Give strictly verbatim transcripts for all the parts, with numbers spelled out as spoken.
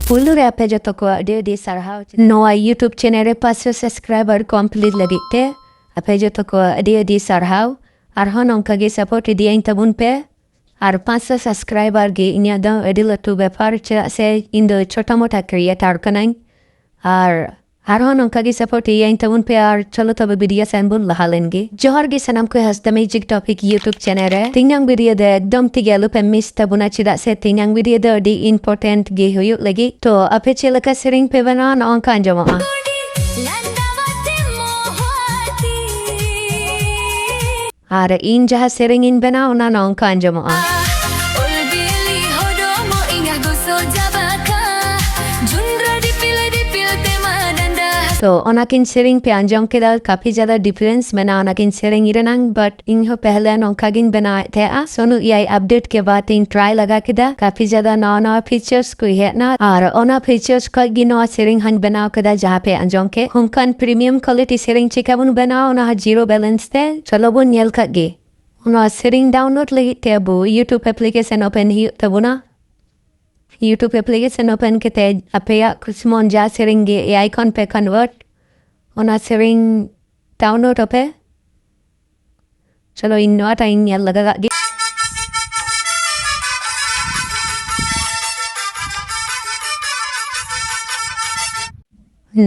ᱯᱩᱭᱞᱩ ᱨᱮ ᱟᱯᱮ ᱡᱚᱛᱚ ᱠᱚ ᱟᱹᱰᱤ ᱟᱹᱰᱤ ᱥᱟᱨᱦᱟᱣ᱾ ᱱᱚᱣᱟ YouTube channel ᱨᱮ ᱯᱟᱸᱪᱥᱚ subscriber complete ᱞᱟᱹᱜᱤᱫ ᱛᱮ ᱟᱯᱮ ᱡᱚᱛᱚ ᱠᱚ ᱟᱹᱰᱤ ᱟᱹᱰᱤ ᱥᱟᱨᱦᱟᱣ᱾ ᱟᱨᱦᱚᱸ ᱱᱚᱝᱠᱟ ᱜᱮ support ᱤᱫᱤᱭᱟᱹᱧ ᱛᱟᱵᱚᱱ ᱯᱮ᱾ ᱟᱨ ᱯᱟᱸᱪᱥᱚ subscriber ᱜᱮ ᱤᱧᱟᱹᱜ ᱫᱚ ᱟᱹᱰᱤ ᱞᱟᱹᱴᱩ ᱵᱮᱯᱟᱨ, ᱪᱮᱫᱟᱜ ᱥᱮ ᱤᱧ ᱫᱚ ᱪᱷᱳᱴᱟ ᱢᱳᱴᱟ creator ᱠᱟᱹᱱᱟᱹᱧ᱾ ᱟᱨ ᱟᱨᱦᱚᱸ ᱱᱚᱝᱠᱟ ᱜᱮ support ᱤᱭᱟᱹᱧ ᱛᱟᱵᱚᱱ ᱯᱮ᱾ ᱟᱨ ᱪᱚᱞᱚ ᱛᱚᱵᱮ video ᱥᱮᱱ ᱵᱚᱱ ᱞᱟᱦᱟ ᱞᱮᱱ ᱜᱮ᱾ ᱡᱚᱦᱟᱨ ᱜᱮ ᱥᱟᱱᱟᱢ ᱠᱚ ᱦᱟᱸᱥᱫᱟ Music Topic YouTube channel ᱨᱮ᱾ ᱛᱮᱦᱮᱧᱟᱝ video ᱫᱚ ᱮᱠᱫᱚᱢ ᱛᱮᱜᱮ ᱟᱞᱚ ᱯᱮ miss ᱛᱟᱵᱚᱱᱟ, ᱪᱮᱫᱟᱜ ᱥᱮ ᱛᱮᱦᱮᱧᱟᱝ video ᱫᱚ ᱟᱹᱰᱤ important ᱜᱮ ᱦᱩᱭᱩᱜ ᱞᱟᱹᱜᱤᱫ᱾ ᱛᱚ ᱟᱯᱮ ᱪᱮᱫ ᱞᱮᱠᱟ ᱥᱮᱨᱮᱧ ᱯᱮ ᱵᱮᱱᱟᱣᱟ, ᱱᱚᱜᱼᱚ ᱱᱚᱝᱠᱟ ᱟᱸᱡᱚᱢᱚᱜᱼᱟ᱾ ᱟᱨ ᱤᱧ ᱡᱟᱦᱟᱸ ᱥᱮᱨᱮᱧ ᱤᱧ ᱵᱮᱱᱟᱣ, ᱚᱱᱟ ᱱᱚᱝᱠᱟ ᱟᱸᱡᱚᱢᱚᱜᱼᱟ᱾ ᱛᱚ ᱚᱱᱟᱠᱤᱱ ᱥᱮᱨᱮᱧ ᱯᱮ ᱟᱸᱡᱚᱢ ᱠᱮᱫᱟ, ᱠᱟᱯᱷᱤ ᱡᱟᱫᱟ difference ᱢᱮᱱᱟᱜᱼᱟ ᱚᱱᱟᱠᱤᱱ ᱥᱮᱨᱮᱧ ᱨᱮᱱᱟᱝ, but ᱤᱧ ᱦᱚᱸ ᱯᱮᱦᱞᱮ ᱱᱚᱝᱠᱟ ᱜᱤᱧ ᱵᱮᱱᱟᱣᱮᱫ ᱛᱟᱦᱮᱸᱜᱼᱟ᱾ ᱥᱳᱱᱩ AI update ᱠᱮ ᱵᱟᱫ ᱤᱧ try ᱞᱟᱜᱟ ᱠᱮᱫᱟ, ᱠᱟᱯᱷᱤ ᱡᱟᱫᱟ ᱱᱟᱣᱟ ᱱᱟᱣᱟ features ᱠᱚ ᱦᱮᱡ ᱮᱱᱟ᱾ ᱟᱨ ᱚᱱᱟ features ᱠᱷᱚᱡ ᱜᱮ ᱱᱚᱣᱟ ᱥᱮᱨᱮᱧ ᱦᱚᱸᱧ ᱵᱮᱱᱟᱣ ᱠᱮᱫᱟ, ᱡᱟᱦᱟᱸ ᱯᱮ ᱟᱸᱡᱚᱢ ᱠᱮᱫ᱾ ᱚᱱᱠᱟᱱ premium quality ᱥᱮᱨᱮᱧ ᱪᱤᱠᱟ ᱵᱚᱱ ᱵᱮᱱᱟᱣᱟ, ᱚᱱᱟ ᱦᱚᱸ zero balance ᱛᱮ᱾ ᱪᱚᱞᱚ ᱵᱚᱱ ᱧᱮᱞ ᱠᱟᱜ ᱜᱮ᱾ ᱱᱚᱣᱟ ᱥᱮᱨᱮᱧ download ᱞᱟᱹᱜᱤᱫ ᱛᱮ ᱟᱵᱚ YouTube application open ᱦᱩᱭᱩᱜ ᱛᱟᱵᱚᱱᱟ᱾ YouTube application open ᱠᱟᱛᱮ ᱟᱯᱮᱭᱟᱜ ᱠᱩᱥᱤ ᱢᱚᱱ ᱡᱟ ᱥᱮᱨᱮᱧ ᱜᱮ AI ᱠᱷᱚᱱ ᱯᱮ convert, ᱚᱱᱟ ᱥᱮᱨᱮᱧ download ᱟᱯᱮ᱾ ᱪᱚᱞᱚ ᱤᱧ ᱱᱚᱣᱟᱴᱟᱜ ᱤᱧ ᱧᱮᱞ ᱞᱟᱜᱟ ᱠᱟᱜ ᱜᱮ᱾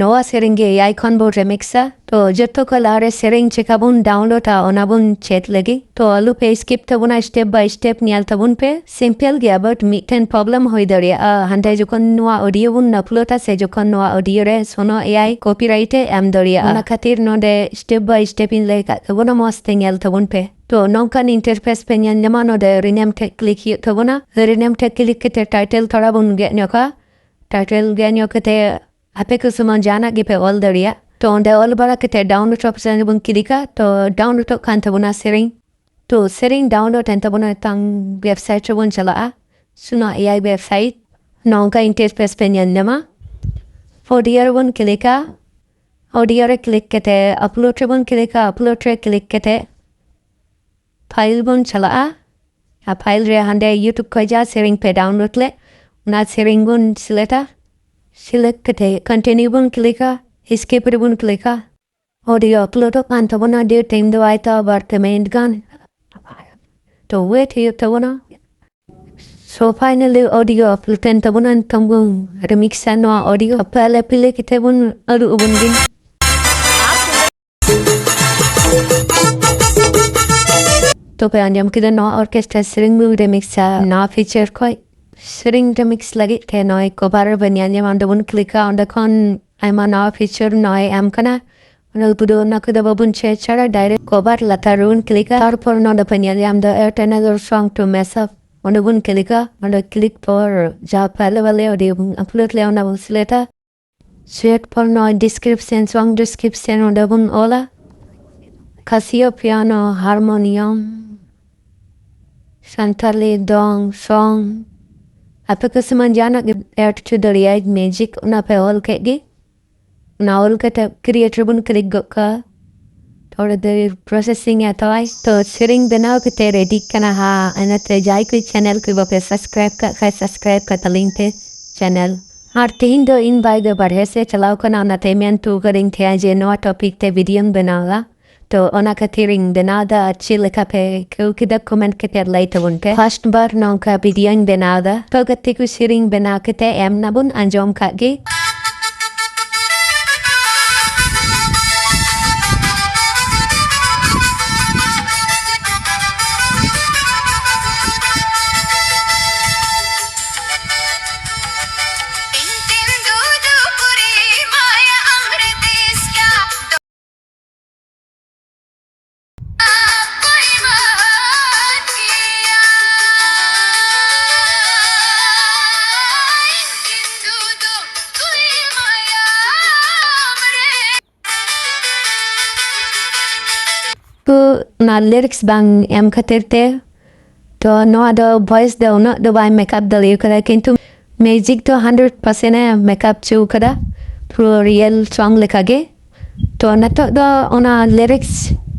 ᱱᱚᱣᱟ ᱥᱮᱨᱮᱧ ᱜᱮ AI ᱠᱷᱚᱱ ᱵᱚ remix ᱟ᱾ ᱛᱚ ᱡᱚᱛᱚ ᱠᱷᱚᱱ ᱞᱟᱦᱟᱨᱮ ᱥᱮᱨᱮᱧ ᱪᱮᱠᱟ ᱵᱚᱱ download ᱟ, ᱚᱱᱟ ᱵᱚᱱ ᱪᱮᱫ ᱞᱮᱜᱮ᱾ ᱛᱚ ᱟᱞᱚ ᱯᱮ skip ᱛᱟᱵᱚᱱᱟ, step by step ᱧᱮᱞ ᱛᱟᱵᱚᱱ ᱯᱮ᱾ Simple ᱜᱮᱭᱟ, but ᱢᱤᱫᱴᱮᱱ problem ᱦᱩᱭ ᱫᱟᱲᱮᱭᱟᱜᱼᱟ᱾ ᱦᱟᱸᱰᱮ ᱡᱚᱠᱷᱚᱱ ᱱᱚᱣᱟ audio ᱵᱚᱱ upload ᱟ ᱥᱮ ᱡᱚᱠᱷᱚᱱ ᱱᱚᱣᱟ audio ᱨᱮ Suno AI copyright ᱮ ᱮᱢ ᱫᱟᱲᱮᱭᱟᱜᱼᱟ᱾ ᱚᱱᱟ ᱠᱷᱟᱹᱛᱤᱨ ᱱᱚᱰᱮ step by step ᱤᱧ ᱞᱟᱹᱭ ᱠᱟᱜ ᱛᱟᱵᱚᱱᱟ, ᱢᱚᱸᱡᱽ ᱛᱮ ᱧᱮᱞ ᱛᱟᱵᱚᱱ ᱯᱮ᱾ ᱛᱚ ᱱᱚᱝᱠᱟᱱ interface ᱯᱮ ᱧᱮᱞ ᱧᱟᱢᱟ᱾ ᱱᱚᱰᱮ rename ᱴᱷᱮᱡ click ᱦᱩᱭᱩᱜ ᱛᱟᱵᱚᱱᱟ᱾ Rename ᱴᱷᱮᱡ click ᱠᱟᱛᱮ title ᱛᱷᱚᱲᱟ ᱵᱚᱱ ᱜᱮᱫ ᱧᱚᱜᱟ᱾ Title ᱜᱮᱫ ᱧᱚᱜ ᱠᱟᱛᱮ ᱟᱯᱮ ᱠᱩᱥᱤ ᱢᱚᱱ ᱡᱟᱦᱟᱱᱟᱜ ᱜᱮᱯᱮ ᱚᱞ ᱫᱟᱲᱮᱭᱟᱜ᱾ ᱛᱚ ᱚᱸᱰᱮ ᱚᱞ ᱵᱟᱲᱟ ᱠᱟᱛᱮ download option ᱨᱮᱵᱚᱱ click ᱟ᱾ ᱛᱚ download ᱚᱜ ᱠᱟᱱ ᱛᱟᱵᱚᱱᱟ ᱥᱮᱨᱮᱧ᱾ ᱛᱚ ᱥᱮᱨᱮᱧ download ᱮᱱ ᱛᱟᱵᱚᱱᱟ, ᱢᱤᱫᱴᱟᱝ website ᱨᱮᱵᱚᱱ ᱪᱟᱞᱟᱜᱼᱟ, Suno AI website᱾ ᱱᱚᱝᱠᱟ interface ᱯᱮ ᱧᱮᱞ ᱧᱟᱢᱟ᱾ Audio ᱨᱮᱵᱚᱱ click ᱟ᱾ Audio ᱨᱮ click ᱠᱟᱛᱮ upload ᱨᱮᱵᱚᱱ click ᱟ᱾ Upload ᱨᱮ click ᱠᱟᱛᱮ file ᱵᱚᱱ ᱪᱟᱞᱟᱜᱼᱟ᱾ ᱟᱨ file ᱨᱮ ᱦᱟᱸᱰᱮ YouTube ᱠᱷᱚᱡ ᱡᱟ ᱥᱮᱨᱮᱧ ᱯᱮ download ᱞᱮᱫ, ᱚᱱᱟ ᱥᱮᱨᱮᱧ ᱵᱚᱱ select ᱟ᱾ Select ᱠᱟᱛᱮ continue ᱵᱚᱱ click ᱟ, skip ᱨᱮᱵᱚᱱ click ᱟ᱾ Audio upload ᱚᱜ ᱠᱟᱱ ᱛᱟᱵᱚᱱᱟ, ᱰᱷᱮᱨ time ᱫᱚ ᱵᱟᱭ ᱦᱟᱛᱟᱣᱟ, ᱵᱟᱨ ᱯᱮ minute ᱜᱟᱱ᱾ ᱛᱚ wait ᱦᱩᱭᱩᱜ ᱛᱟᱵᱚᱱᱟ᱾ So finally audio upload ᱮᱱ ᱛᱟᱵᱚᱱᱟ, ᱱᱤᱛᱚᱝ ᱵᱚᱱ remix ᱟ ᱱᱚᱣᱟ audio᱾ ᱯᱮᱦᱞᱮ play ᱠᱟᱛᱮ ᱵᱚᱱ ᱟᱹᱨᱩ ᱟᱵᱚᱱ ᱜᱮ᱾ ᱛᱚᱵᱮ ᱟᱸᱡᱚᱢ ᱠᱮᱫᱟ ᱱᱚᱣᱟ orchestra ᱥᱮᱨᱮᱧ ᱵᱚᱱ remix ᱟ ᱱᱚᱣᱟ feature ᱠᱷᱚᱡ᱾ ᱥᱮᱨᱮᱧ remix ᱞᱟᱹᱜᱤᱫ ᱛᱮ ᱱᱚᱜᱼᱚᱭ cover ᱨᱮᱵᱚᱱ ᱧᱮᱞ ᱧᱟᱢᱟ, ᱚᱸᱰᱮ ᱵᱚᱱ click ᱟ, ᱚᱸᱰᱮ ᱠᱷᱚᱱ ᱟᱭᱢᱟ ᱱᱟᱣᱟ feature ᱱᱚᱜᱼᱚᱭ ᱮᱢ ᱠᱟᱱᱟ᱾ ᱚᱱᱟ ᱠᱚᱫᱚ, ᱚᱱᱟ ᱠᱚᱫᱚ ᱵᱟᱵᱚᱱ ᱪᱷᱮᱲᱪᱷᱟᱲᱟ, direct cover ᱞᱟᱛᱟᱨ ᱨᱮᱵᱚᱱ click ᱟ᱾ ᱛᱟᱨᱯᱚᱨ ᱱᱚᱰᱮ ᱯᱮ ᱧᱮᱞ ᱧᱟᱢ ᱫᱟ add another song to mashup, ᱚᱸᱰᱮ ᱵᱚᱱ click ᱟ᱾ ᱚᱸᱰᱮ click ᱯᱚᱨ ᱡᱟᱦᱟᱸ ᱯᱮᱦᱞᱮ ᱣᱟᱞᱮ audio ᱵᱚᱱ upload ᱞᱮᱫᱟ ᱚᱱᱟ ᱵᱚᱱ select ᱟ᱾ Select ᱯᱚᱨ ᱱᱚᱜᱼᱚᱭ description, song description ᱚᱸᱰᱮ ᱵᱚᱱ ᱚᱞᱟ Casio piano harmonium ᱥᱟᱱᱛᱟᱞᱤ ᱫᱚᱝ song᱾ ᱟᱯᱮ ᱠᱩᱥᱤ ᱢᱟ ᱡᱟᱦᱟᱱᱟᱜ ᱜᱮ add ᱦᱚᱪᱚ ᱫᱟᱲᱮᱭᱟᱜᱼᱟ, music ᱚᱱᱟ ᱯᱮ ᱚᱞ ᱠᱮᱫ ᱜᱮ᱾ ᱚᱱᱟ ᱚᱞ ᱠᱟᱛᱮ create ᱨᱮᱵᱚᱱ click ᱜᱚᱫ ᱠᱟᱜᱼᱟ᱾ ᱛᱷᱚᱲᱟ ᱫᱮᱨ processing ᱮ ᱦᱟᱛᱟᱣᱟᱭ᱾ ᱛᱚ ᱥᱮᱨᱮᱧ ᱵᱮᱱᱟᱣ ᱠᱟᱛᱮ ready ᱠᱟᱱᱟ ᱦᱟᱸᱜ᱾ ᱤᱱᱟᱹᱛᱮ ᱡᱟᱦᱟᱸᱭ ᱠᱚ channel ᱠᱚ ᱵᱟᱯᱮ subscribe ᱠᱟᱜ ᱠᱷᱟᱡ subscribe ᱠᱟᱜ ᱛᱟᱹᱞᱤᱧ ᱯᱮ channel᱾ ᱟᱨ ᱛᱮᱦᱮᱧ ᱫᱚ ᱤᱧ ᱵᱟᱭ ᱫᱚ ᱵᱟᱨᱦᱮ ᱥᱮᱫ ᱪᱟᱞᱟᱣ ᱠᱟᱱᱟ, ᱚᱱᱟᱛᱮ ᱢᱮᱱ ᱦᱚᱴᱚ ᱠᱟᱹᱫᱟᱹᱧ ᱛᱟᱦᱮᱸ ᱡᱮ ᱱᱚᱣᱟ topic ᱛᱮ videoᱧ ᱵᱮᱱᱟᱣᱟ᱾ ᱛᱚ ᱚᱱᱟ ᱠᱷᱟᱹᱛᱤᱨ ᱤᱧ ᱵᱮᱱᱟᱣ ᱮᱫᱟ᱾ ᱟᱨ ᱪᱮᱫ ᱞᱮᱠᱟ ᱯᱮ ᱟᱹᱭᱠᱟᱹᱣ ᱠᱮᱫᱟ comment ᱠᱟᱛᱮ ᱞᱟᱹᱭ ᱛᱟᱵᱚᱱ ᱯᱮ᱾ First ᱵᱟᱨ ᱱᱚᱝᱠᱟ videoᱧ ᱵᱮᱱᱟᱣ ᱮᱫᱟ᱾ ᱛᱚ ᱜᱟᱛᱮ ᱠᱚ ᱥᱮᱨᱮᱧ ᱵᱮᱱᱟᱣ ᱠᱟᱛᱮ ᱮᱢ ᱱᱟᱵᱚᱱ, ᱟᱸᱡᱚᱢ ᱠᱟᱜ ᱜᱮ᱾ ᱠᱚ ᱚᱱᱟ lyrics ᱵᱟᱝ ᱮᱢ ᱠᱷᱟᱹᱛᱤᱨ ᱛᱮ, ᱛᱚ ᱱᱚᱣᱟ ᱫᱚ voice ᱫᱚ ᱩᱱᱟᱹᱜ ᱫᱚ ᱵᱟᱭ makeup ᱫᱟᱲᱮ ᱠᱟᱫᱟ, ᱠᱤᱱᱛᱩ music ᱫᱚ hundred percent ᱮ makeup ᱦᱚᱪᱚ ᱠᱟᱫᱟ, ᱯᱩᱨᱟᱹ real song ᱞᱮᱠᱟ ᱜᱮ᱾ ᱛᱚ ᱱᱤᱛᱚᱜ ᱫᱚ ᱚᱱᱟ lyrics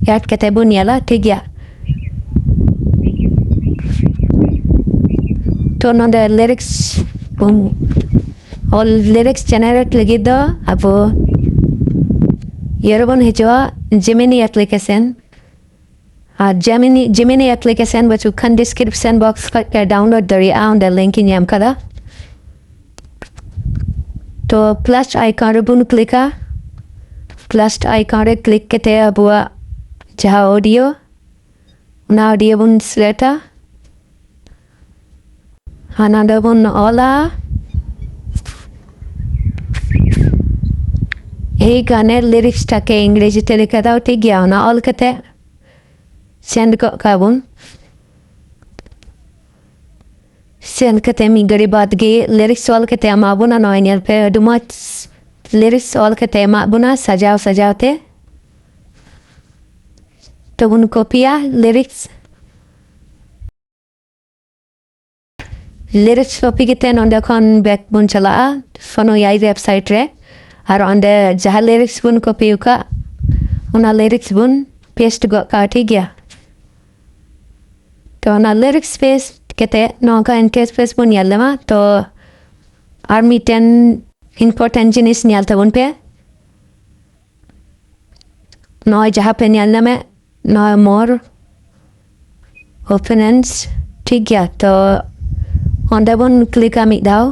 add ᱠᱟᱛᱮ ᱵᱚᱱ ᱧᱮᱞᱟ, ᱴᱷᱤᱠ ᱜᱮᱭᱟ? ᱛᱚ ᱱᱚᱰᱮ ᱞᱤᱨᱤᱠᱥ ᱵᱚᱱ ᱚᱞ, ᱞᱤᱨᱤᱠᱥ ᱡᱮᱱᱟᱨᱮᱴ ᱞᱟᱹᱜᱤᱫ ᱫᱚ ᱟᱵᱚ ᱤᱭᱟᱹ ᱨᱮᱵᱚᱱ ᱦᱤᱡᱩᱜᱼᱟ, ᱡᱮᱢᱤᱱᱤ ᱮᱯᱞᱤᱠᱮᱥᱚᱱ᱾ ᱟᱨ ᱡᱮᱢᱤᱱᱤ, ᱡᱮᱢᱤᱱᱤ ᱮᱯᱞᱤᱠᱮᱥᱚᱱ ᱵᱟᱹᱪᱩᱜ ᱠᱷᱟᱱ ᱰᱤᱥᱠᱨᱤᱯᱥᱚᱱ ᱵᱚᱠᱥ ᱠᱷᱚᱱ ᱯᱮ ᱰᱟᱣᱩᱱᱞᱳᱰ ᱫᱟᱲᱮᱭᱟᱜᱼᱟ, ᱚᱸᱰᱮ ᱞᱤᱝᱠ ᱤᱧ ᱮᱢ ᱠᱟᱫᱟ᱾ ᱛᱚ ᱯᱞᱟᱥ ᱟᱭᱠᱚᱱ ᱨᱮᱵᱚᱱ ᱠᱞᱤᱠᱟ᱾ ᱯᱞᱟᱥ ᱟᱭᱠᱚᱱ ᱨᱮ ᱠᱞᱤᱠ ᱠᱟᱛᱮ ᱟᱵᱚᱣᱟᱜ ᱡᱟᱦᱟᱸ ᱚᱰᱤᱭᱳ, ᱚᱱᱟ ᱚᱰᱤᱭᱳ ᱵᱚᱱ ᱥᱤᱞᱮᱠᱴᱟ᱾ ᱟᱨ ᱱᱚᱰᱮ ᱵᱚᱱ ᱚᱞᱟ, ᱮᱭ ᱜᱟᱱᱮᱨ ᱞᱤᱨᱤᱠᱥ ᱴᱟᱜ ᱠᱮ ᱤᱝᱨᱮᱡᱤ ᱛᱮ ᱞᱮᱠᱷᱟ ᱫᱟᱣ, ᱴᱷᱤᱠ ᱜᱮᱭᱟ᱾ ᱚᱱᱟ ᱚᱞ ᱠᱟᱛᱮ ᱥᱮᱱᱰ ᱜᱚᱫ ᱠᱟᱜᱼᱟ ᱵᱚᱱ᱾ ᱥᱮᱱᱰ ᱠᱟᱛᱮ ᱢᱤᱫ ᱜᱷᱟᱹᱲᱤ ᱵᱟᱫᱽ ᱜᱮ ᱞᱤᱨᱤᱠᱥ ᱚᱞ ᱠᱟᱛᱮ ᱮᱢᱟ ᱵᱚᱱᱟ᱾ ᱱᱚᱜᱼᱚᱭ ᱧᱮᱞ ᱯᱮ, ᱟᱹᱰᱤ ᱢᱚᱡᱽ ᱞᱤᱨᱤᱠᱥ ᱚᱞ ᱠᱟᱛᱮ ᱮᱢᱟᱜ ᱵᱚᱱᱟ ᱥᱟᱡᱟᱣ ᱥᱟᱡᱟᱣ ᱛᱮ᱾ ᱛᱚᱵᱚᱱ ᱠᱚᱯᱤᱭᱟ ᱞᱤᱨᱤᱠᱥ᱾ ᱞᱤᱨᱤᱠᱥ ᱠᱚᱯᱤ ᱠᱟᱛᱮ ᱱᱚᱸᱰᱮ ᱠᱷᱚᱱ ᱵᱮᱠ ᱵᱚᱱ ᱪᱟᱞᱟᱜᱼᱟ ᱯᱷᱳᱱᱳ ᱮ ᱟᱭ ᱳᱭᱮᱵᱥᱟᱭᱤᱴ ᱨᱮ, ᱟᱨ ᱚᱸᱰᱮ ᱡᱟᱦᱟᱸ ᱞᱤᱨᱤᱠᱥ ᱵᱚᱱ ᱠᱚᱯᱤ ᱟᱠᱟᱫ, ᱚᱱᱟ ᱞᱤᱨᱤᱠᱥ ᱵᱚᱱ ᱯᱮᱥᱴ ᱜᱚᱫ ᱠᱟᱜᱼᱟ, ᱴᱷᱤᱠ ᱜᱮᱭᱟ᱾ ᱛᱚ ᱚᱱᱟ ᱞᱤᱨᱤᱠᱥ ᱯᱮᱥᱴ ᱠᱟᱛᱮ ᱱᱚᱝᱠᱟ ᱤᱱᱴᱟᱨᱯᱷᱮᱥ ᱵᱚᱱ ᱧᱮᱞ ᱧᱟᱢᱟ᱾ ᱛᱚ ᱟᱨ ᱢᱤᱫᱴᱮᱱ ᱤᱢᱯᱚᱨᱴᱮᱱᱴ ᱡᱤᱱᱤᱥ ᱧᱮᱞ ᱛᱟᱵᱚᱱ ᱯᱮ᱾ ᱱᱚᱜᱼᱚᱭ ᱡᱟᱦᱟᱸ ᱯᱮ ᱧᱮᱞ ᱧᱟᱢᱮᱫ, ᱱᱚᱜᱼᱚᱭ ᱢᱳᱨ ᱳᱯᱮᱱᱮᱱᱥ, ᱴᱷᱤᱠ ᱜᱮᱭᱟ᱾ ᱛᱚ ᱚᱸᱰᱮ ᱵᱚᱱ ᱠᱞᱤᱠᱟ ᱢᱤᱫ ᱫᱷᱟᱣ᱾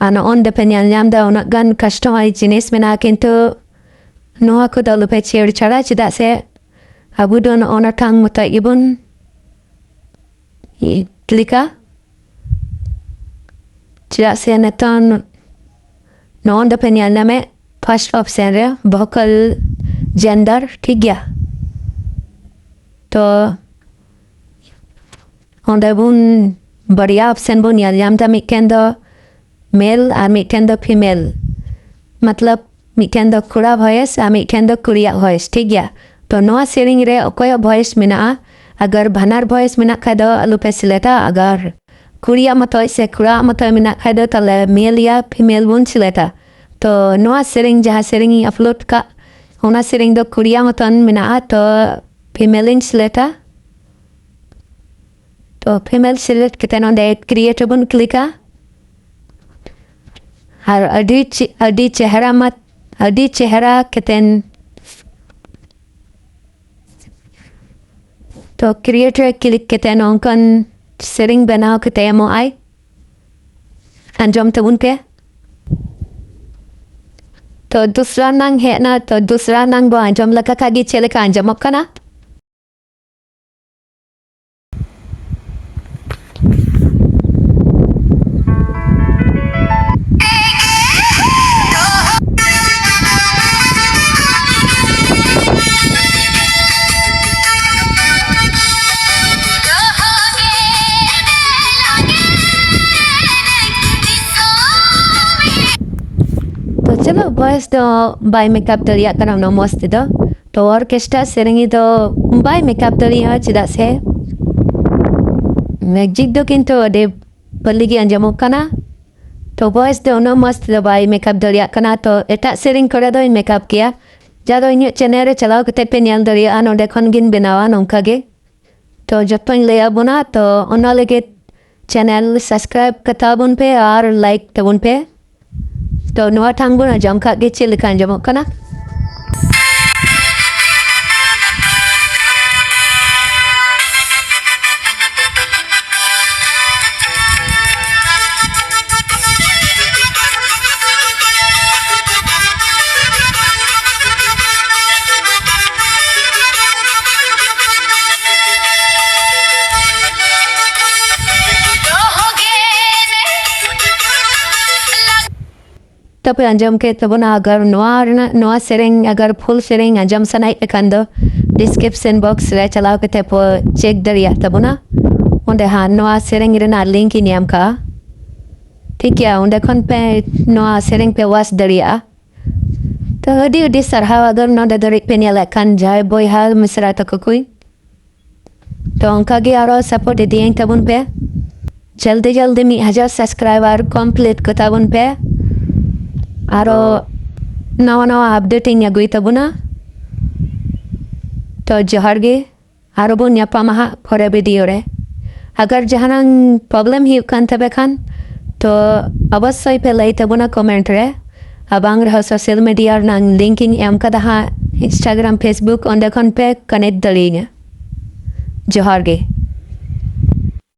ᱟᱨ ᱱᱚᱜᱼᱚᱭ ᱱᱚᱸᱰᱮ ᱯᱮ ᱧᱮᱞ ᱧᱟᱢ ᱮᱫᱟ, ᱩᱱᱟᱹᱜ ᱜᱟᱱ ᱠᱟᱥᱴᱚᱢᱟᱭᱤᱡᱽ ᱡᱤᱱᱤᱥ ᱢᱮᱱᱟᱜᱼᱟ, ᱠᱤᱱᱛᱩ ᱱᱚᱣᱟ ᱠᱚᱫᱚ ᱟᱞᱚᱯᱮ ᱪᱷᱮᱲᱪᱷᱟᱲᱟ, ᱪᱮᱫᱟᱜ ᱥᱮ ᱟᱵᱚ ᱫᱚ ᱱᱚᱜᱼᱚ ᱱᱟ ᱴᱷᱟᱝ ᱢᱚᱛᱚᱡ ᱜᱮᱵᱚᱱ ᱠᱞᱤᱠᱟ᱾ ᱪᱮᱫᱟᱜ ᱥᱮ ᱱᱤᱛᱚᱝ ᱱᱚᱜᱼᱚᱭ ᱱᱚᱸᱰᱮ ᱯᱮ ᱧᱮᱞ ᱧᱟᱢᱮᱫ, ᱯᱷᱟᱥᱴ ᱚᱯᱥᱮᱱ ᱨᱮ ᱵᱷᱳᱠᱟᱞ ᱡᱮᱱᱰᱟᱨ, ᱴᱷᱤᱠ ᱜᱮᱭᱟ᱾ ᱛᱚ ᱚᱸᱰᱮ ᱵᱚᱱ ᱵᱟᱨᱭᱟ ᱚᱯᱥᱮᱱ ᱵᱚᱱ ᱧᱮᱞ ᱧᱟᱢ ᱮᱫᱟ, ᱢᱤᱫᱴᱮᱱ ᱫᱚ ᱢᱮᱞ ᱟᱨ ᱢᱤᱫᱴᱮᱱ ᱫᱚ ᱯᱷᱤᱢᱮᱞ᱾ ᱢᱚᱛᱞᱚᱵ ᱢᱤᱫᱴᱮᱱ ᱫᱚ ᱠᱚᱲᱟ ᱵᱷᱚᱭᱮᱥ ᱟᱨ ᱢᱤᱫᱴᱮᱱ ᱫᱚ ᱠᱩᱲᱤᱭᱟᱜ ᱵᱷᱚᱭᱮᱥ, ᱴᱷᱤᱠ ᱜᱮᱭᱟ᱾ ᱛᱚ ᱱᱚᱣᱟ ᱥᱮᱨᱮᱧ ᱨᱮ ᱚᱠᱚᱭᱟᱜ ᱵᱷᱚᱭᱮᱥ ᱢᱮᱱᱟᱜᱼᱟ? ᱟᱜᱟᱨ ᱵᱟᱱᱟᱨ ᱵᱷᱚᱭᱮᱥ ᱢᱮᱱᱟᱜ ᱠᱷᱟᱡ ᱫᱚ ᱟᱞᱚᱯᱮ ᱥᱤᱞᱮᱠᱴᱟ᱾ ᱟᱜᱟᱨ ᱠᱩᱲᱤᱭᱟᱜ ᱢᱚᱛᱚᱡ ᱥᱮ ᱠᱚᱲᱟᱣᱟᱜ ᱢᱚᱛᱚᱡ ᱢᱮᱱᱟᱜ ᱠᱷᱟᱡ ᱫᱚ ᱛᱟᱦᱞᱮ ᱢᱮᱞ ᱭᱟ ᱯᱷᱤᱢᱮᱞ ᱵᱚᱱ ᱥᱤᱞᱮᱠᱴᱟ᱾ ᱛᱚ ᱱᱚᱣᱟ ᱥᱮᱨᱮᱧ, ᱡᱟᱦᱟᱸ ᱥᱮᱨᱮᱧ ᱤᱧ ᱟᱯᱞᱳᱰ ᱠᱟᱜ, ᱚᱱᱟ ᱥᱮᱨᱮᱧ ᱫᱚ ᱠᱩᱲᱤᱭᱟᱜ ᱢᱚᱛᱚᱱ ᱢᱮᱱᱟᱜᱼᱟ, ᱛᱚ ᱯᱷᱤᱢᱮᱞ ᱤᱧ ᱥᱤᱞᱮᱠᱴᱟ᱾ ᱛᱚ ᱚ, female select ᱠᱟᱛᱮ ᱱᱚᱰᱮ create ᱨᱮᱵᱚᱱ ᱠᱞᱤᱠᱟ᱾ ᱟᱨ ᱟᱹᱰᱤ ᱪᱮ-, ᱟᱹᱰᱤ ᱪᱮᱦᱨᱟ ᱢᱟ, ᱟᱹᱰᱤ ᱪᱮᱦᱨᱟ ᱠᱟᱛᱮᱱ᱾ ᱛᱚ, create ᱨᱮ ᱠᱞᱤᱠ ᱠᱟᱛᱮ ᱱᱚᱝᱠᱟᱱ ᱥᱮᱨᱮᱧ ᱵᱮᱱᱟᱣ ᱠᱟᱛᱮ ᱮᱢᱚᱜ ᱟᱭ᱾ ᱟᱸᱡᱚᱢ ᱛᱟᱵᱚᱱ ᱯᱮ᱾ ᱛᱚ, ᱫᱩᱥᱨᱟ ᱱᱟᱝ ᱦᱮᱡ ᱮᱱᱟ᱾ ᱛᱚ, ᱫᱩᱥᱨᱟ ᱱᱟᱝ ᱵᱚ ᱟᱸᱡᱚᱢ ᱞᱮᱠᱟ ᱠᱷᱟᱡ ᱜᱮ ᱪᱮᱫ ᱞᱮᱠᱟ ᱟᱸᱡᱚᱢᱚᱜ ᱠᱟᱱᱟ᱾ ᱛᱚ ᱪᱚᱞᱚ, voice ᱫᱚ ᱵᱟᱭ ᱢᱮᱠᱟᱯ ᱫᱟᱲᱮᱭᱟᱜ ᱠᱟᱱᱟ ᱩᱱᱟᱹᱜ ᱢᱚᱡᱽ ᱛᱮᱫᱚ᱾ ᱛᱚ orchestra ᱥᱮᱨᱮᱧ ᱫᱚ ᱵᱟᱭ ᱢᱮᱠᱟᱯ ᱫᱟᱲᱮᱭᱟᱜᱼᱟ, ᱪᱮᱫᱟᱜ ᱥᱮ music ᱫᱚ ᱠᱤᱱᱛᱩ ᱟᱹᱰᱤ ᱵᱷᱟᱹᱞᱤ ᱜᱮ ᱟᱸᱡᱚᱢᱚᱜ ᱠᱟᱱᱟ᱾ ᱛᱚ voice ᱫᱚ ᱩᱱᱟᱹᱜ ᱢᱚᱡᱽ ᱛᱮᱫᱚ ᱵᱟᱭ ᱢᱮᱠᱟᱯ ᱫᱟᱲᱮᱭᱟᱜ ᱠᱟᱱᱟ᱾ ᱛᱚ ᱮᱴᱟᱜ ᱥᱮᱨᱮᱧ ᱠᱚᱨᱮ ᱫᱚᱧ ᱢᱮᱠᱟᱯ ᱜᱮᱭᱟ᱾ ᱡᱟ ᱫᱚ ᱤᱧᱟᱹᱜ channel ᱨᱮ ᱪᱟᱞᱟᱣ ᱠᱟᱛᱮ ᱯᱮ ᱧᱮᱞ ᱫᱟᱲᱮᱭᱟᱜᱼᱟ, ᱱᱚᱸᱰᱮ ᱠᱷᱚᱱ ᱜᱤᱧ ᱵᱮᱱᱟᱣᱟ ᱱᱚᱝᱠᱟ ᱜᱮ᱾ ᱛᱚ ᱡᱚᱛᱚᱧ ᱞᱟᱹᱭ ᱟᱵᱚᱱᱟ, ᱛᱚ ᱚᱱᱟ ᱞᱟᱹᱜᱤᱫ channel subscribe ᱠᱟᱛᱟ ᱵᱚᱱ ᱯᱮ ᱟᱨ like ᱛᱟᱵᱚᱱ ᱯᱮ᱾ ᱛᱚ ᱱᱚᱣᱟ ᱴᱷᱟᱝ ᱵᱚᱱ ᱟᱸᱡᱚᱢ ᱠᱟᱜ ᱜᱮ ᱪᱮᱫ ᱞᱮᱠᱟ ᱟᱸᱡᱚᱢᱚᱜ ᱠᱟᱱᱟ᱾ ᱛᱟᱯᱮ ᱟᱸᱡᱚᱢ ᱠᱮᱫ ᱛᱟᱵᱚᱱᱟ᱾ ᱟᱜᱟᱨ ᱱᱚᱣᱟ ᱨᱮᱱᱟᱜ, ᱱᱚᱣᱟ ᱥᱮᱨᱮᱧ ᱟᱜᱟᱨ full ᱥᱮᱨᱮᱧ ᱟᱸᱡᱚᱢ ᱥᱟᱱᱟᱭᱮᱫ ᱯᱮ ᱠᱷᱟᱱ ᱫᱚ description box ᱨᱮ ᱪᱟᱞᱟᱣ ᱠᱟᱛᱮ ᱯᱮ check ᱫᱟᱲᱮᱭᱟᱜ ᱛᱟᱵᱚᱱᱟ᱾ ᱚᱸᱰᱮ ᱦᱟᱸᱜ ᱱᱚᱣᱟ ᱥᱮᱨᱮᱧ ᱨᱮᱱᱟᱜ link ᱤᱧ ᱮᱢ ᱠᱟᱜᱼᱟ᱾ ᱴᱷᱤᱠ ᱜᱮᱭᱟ, ᱚᱸᱰᱮ ᱠᱷᱚᱱ ᱯᱮ ᱱᱚᱣᱟ ᱥᱮᱨᱮᱧ ᱯᱮ watch ᱫᱟᱲᱮᱭᱟᱜᱼᱟ᱾ ᱛᱚ ᱟᱹᱰᱤ ᱟᱹᱰᱤ ᱥᱟᱨᱦᱟᱣ᱾ ᱟᱜᱟᱨ ᱱᱚᱰᱮ ᱫᱷᱟᱹᱨᱤᱡ ᱯᱮ ᱧᱮᱞᱮᱫ ᱠᱷᱟᱱ, ᱡᱟᱦᱟᱸᱭ ᱵᱚᱭᱦᱟ ᱢᱤᱥᱨᱟ ᱛᱟᱠᱚ ᱠᱚ, ᱛᱚ ᱚᱱᱠᱟ ᱜᱮ ᱟᱨᱚ support ᱤᱫᱤᱭᱟᱹᱧ ᱛᱟᱵᱚᱱ ᱯᱮ᱾ ᱡᱚᱞᱫᱤ ᱡᱚᱞᱫᱤ ᱢᱤᱫ ᱦᱟᱡᱟᱨ subscriber complete ᱠᱚᱛᱟ ᱵᱚᱱ ᱯᱮ᱾ ᱟᱨᱚ ᱱᱟᱣᱟ ᱱᱟᱣᱟ update ᱤᱧ ᱟᱹᱜᱩᱭ ᱛᱟᱵᱚᱱᱟ᱾ ᱛᱚ ᱡᱚᱦᱟᱨ ᱜᱮ, ᱟᱨᱚ ᱵᱚᱱ ᱧᱟᱯᱟᱢᱟ ᱦᱟᱸᱜ ᱯᱚᱨᱮ video ᱨᱮ᱾ ᱟᱜᱟᱨ ᱡᱟᱦᱟᱱᱟᱝ problem ᱦᱩᱭᱩᱜ ᱠᱟᱱ ᱛᱟᱯᱮ ᱠᱷᱟᱱ, ᱛᱚ ᱚᱵᱚᱥᱥᱳᱭ ᱯᱮ ᱞᱟᱹᱭ ᱛᱟᱵᱚᱱᱟ comment ᱨᱮ, ᱟᱨ ᱵᱟᱝ ᱨᱮᱦᱚᱸ social media ᱨᱮᱱᱟᱝ link ᱤᱧ ᱮᱢ ᱠᱟᱫᱟ ᱦᱟᱸᱜ, Instagram, Facebook, ᱚᱸᱰᱮ ᱠᱷᱚᱱ ᱯᱮ connect ᱫᱟᱲᱮᱭᱟᱹᱧᱟ᱾ ᱡᱚᱦᱟᱨ ᱜᱮ᱾